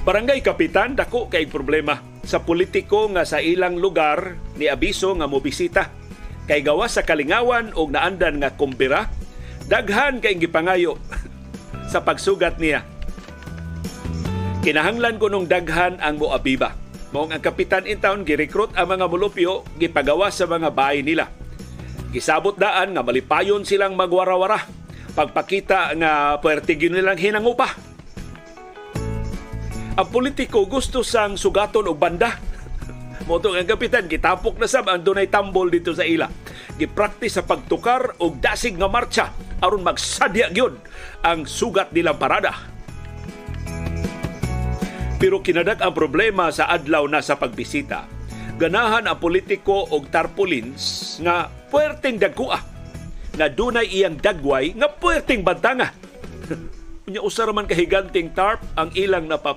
Barangay kapitan dako kay problema sa politiko nga sa ilang lugar ni abiso nga mobisita. Kay gawas sa kalingawan og naandan nga kumbira, daghan kay gipangayo sa pagsugat niya. Kinahanglan kunong daghan ang moabiba. Maong ang kapitan in town girekrut ang mga mulupyo, gipagawa sa mga bahay nila. Gisabot daan nga malipayon silang magwarawara pagpakita nga puwerte gyud nilang hinangupa. Ang politiko gusto sang sugaton og banda. Mao ang kapitan gitapok na sab ang dunay tambol dito sa ila. Gipraktis sa pagtukar og dasig nga marcha aron magsadya gyud ang sugat nilang parada. Pero kinadak ang problema sa adlaw na sa pagbisita. Ganahan ang politiko og tarpaulins nga puwerteng dagkua na dunay iyang dagway nga puwerteng bantanga. Unya, usa ra man ka higanting tarp ang ilang napap